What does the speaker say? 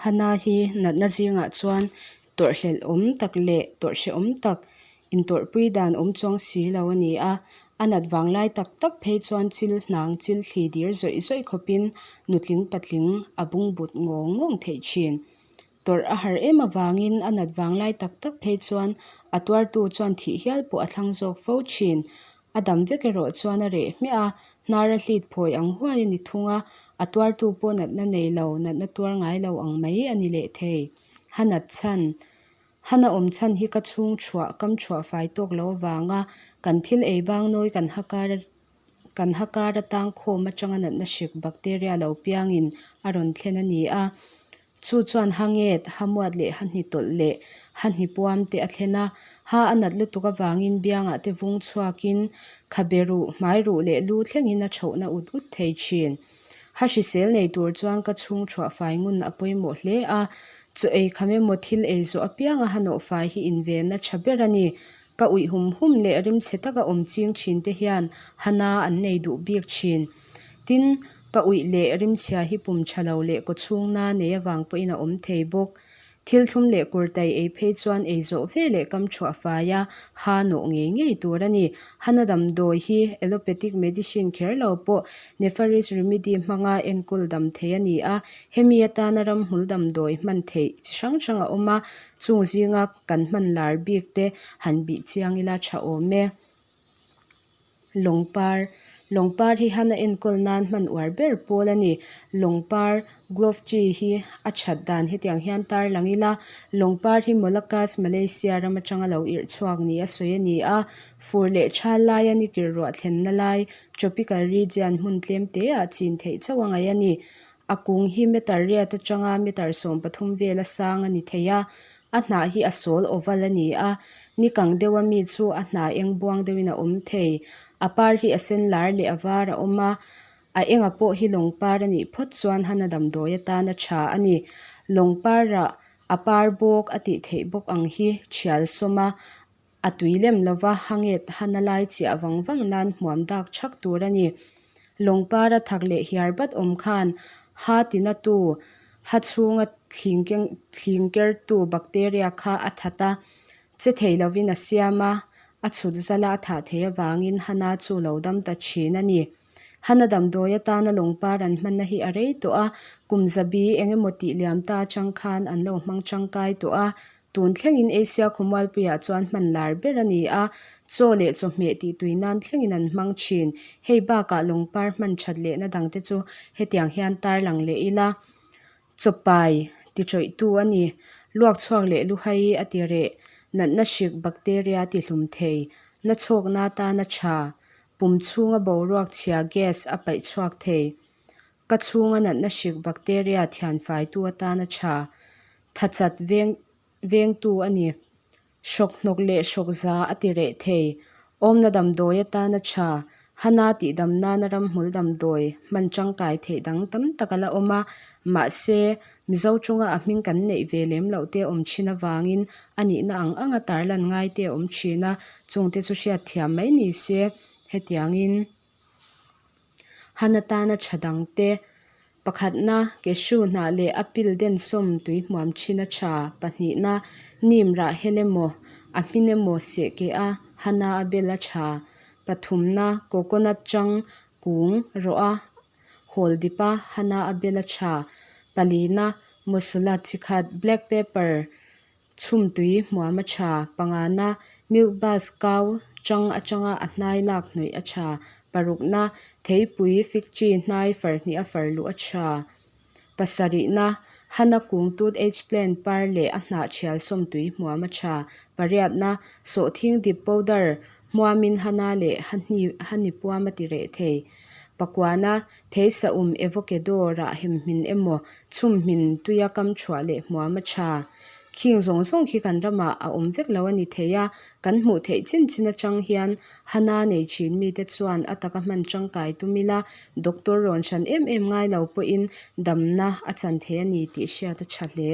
Hana hi natna zingah chuan tawrhhlelh awm tak leh tawrhhrehawm tak intawrhpui dan awm chuang si lo a ni a. A nat vang lai tak tak phei chuan chil hnang chil thli dir zawih zawih khawpin nutling patling a bungbut ngawng ngawng theih thin. Tawrh a har em avangin a nat vang lai tak tak phei chuan a tuartu chuan thih hial pawh a thlang zawk fo thin. A dam vek erawh chuan a reh hmiah a, hnar a hlit phawi ang huai a ni thung a, a tuartu pawh natna nei lo, natna tuar ngai lo ang mai a ni leh thei. Ha nat chhan, Ha na awm chhan hi ka chhung thuah, kam thuah fai tawk lo avanga kan thil ei bang nawi kan ha kar kan ha kar atang khawm atanga natna hrik bacteria lo piangin a rawn thlen a ni a. Chu chuan ha nget, ha muat leh ha hni tawlh leh ha hni puam te a thlen a. Ha a nat lutuk avangin biangah te vung chhuakin khabe ruh, hmai ruh leh lu thlengin a chhohna ut ut thei thin. Ha hrisel nei tur chuan ka chhung thuah fai ngun a pawimawh hle a. Chaw ei kham emaw thil ei zawh apianga ha nawh fai hi invenna tha ber a ni. Ka uih hum hum leh rimchhe taka awm ching thin te hian ha na an nei duh bik thin. Tin, ka uih leh rimchhia hi pum tha lo leh kaw chhung na nei avang pawhin a awm thei bawk. Thil thlum leh kurtai ei phei chuan ei zawh ve leh kam thuah fai a, ha nawh ngei ngei tur a ni. Hana damdawi hi allopathic medicine kher lo pawh Nepharis remedy hmanga enkawl dam thei a ni a, hemi atana ramhmul damdawi hman theih chi hrang hrang a awm a, chung zinga kan hman lar bik te han bih chiang ila tha awm e. Lawngpar, Lawngpar hi han a enkawl nan hman uar ber pawl a ni. Lawngpar, Glove tree, hi a that dan hetiang hian tar lang ila, Lawngpar hi Moluccas, Malaysia ram atanga lo irh chhuak ni a sawi a ni a. Fur leh thal laia ni kir ruah thlenna lai, tropical region, hmun tlem te ah chin theih chauh a ngaih a ni. A kung hi meter riat atanga meter 13 vela sang a ni thei a, a hnah hi a sawl oval a ni a, ni kang deuha mi chu a hnah eng buang deuhin a awm thei. A par hi a sen lar leh a var a awm a, a enga pawh hi lawng par a nih phawt chuan hana damdawi atan a tha a ni. Lawng parah a par bawk a tih theih bawk ang hi thial sawm a, A tui lem lova hanget hana lai chiah vang vang nan hmuam dak thak tur a ni. Lawngpara thak leh hiar bat awm khan ha tinatu, ha chhunga thling kertu bacteria kha a that a, che thei lovin a siam a, a chhut zala a thah thei avangin hana chu lo dam ta thin a ni. Hana damdawi atana lawngpar an hmanna hi a rei tawh a, kum zabi eng emaw tih liam ta atang khan an lo hmang tangkai tawh a, Tun thlengin Asia khawmualpuiah chuan hman lar ber a ni a, chaw leh chawhmeh tih tui nan thlengin an hmang thin. Hei bakah lawngpar hman that lehna dangte chu hetiang hian tarlang leh ila. Chawpai ti tawihtu a ni. Luak chhuak leh luhai a ti reh. Natna hrik, bacteria, ti hlum thei. Na chhawkna atana tha. Pum chhunga boruak chhia, gas, a paih chhuak thei. Ka chhunga natna hrik bacteria thianfaitu atana tha, thachat veng vengtu a ni. Hrawk hnawk leh hrawk za a ti reh thei. Awmna damdawi atana tha, hana tihdam nana ramhmul damdawi hman tangkai theih dang tam tak a la awm a, mahse, Mizo chunga a hming kan neih ve lem loh te awm thin avangin a nihna ang anga tarlan ngai te a awm thin a, chungte chu hriatthiam mai ni se hetiangin. Han atana tha dang te, pakhatna cashew hnah leh a pil den sawm tui hmuam thin a tha, pahnihna neem rah hel emaw a hmin emaw seh keh a hana a bel a tha, pathumna coconut chang kung rawh a hawl dip a hana a bel a tha, palina masala chi khat black pepper Chhum tui hmuam a tha, pangana milk bus kau chang atanga a hnai lak hnawih a tha, parukna theipui fig tree hnai far hnih a far luh a tha, pasarihna hana kung tooth age plant par leh a hnah thial sawm tui hmuam a tha, pariatna sawhthing dip powder Hmuamin hana leh hani puam a ti reh thei. Pakuana, theisa um avocado rah hem hmin emaw, chhum hmin tuia kam chhuah leh hmuam a tha. Khing zawng zawng khi kan ramah a awm vek lo a ni thei a, kan hmuh theih chin chin atang hian hana nei thin mite chuan a taka hman tangkai tum ila, doctor rawn hran em em ngai lo pawhin damna a chan thei a ni tih hriat a tha hle.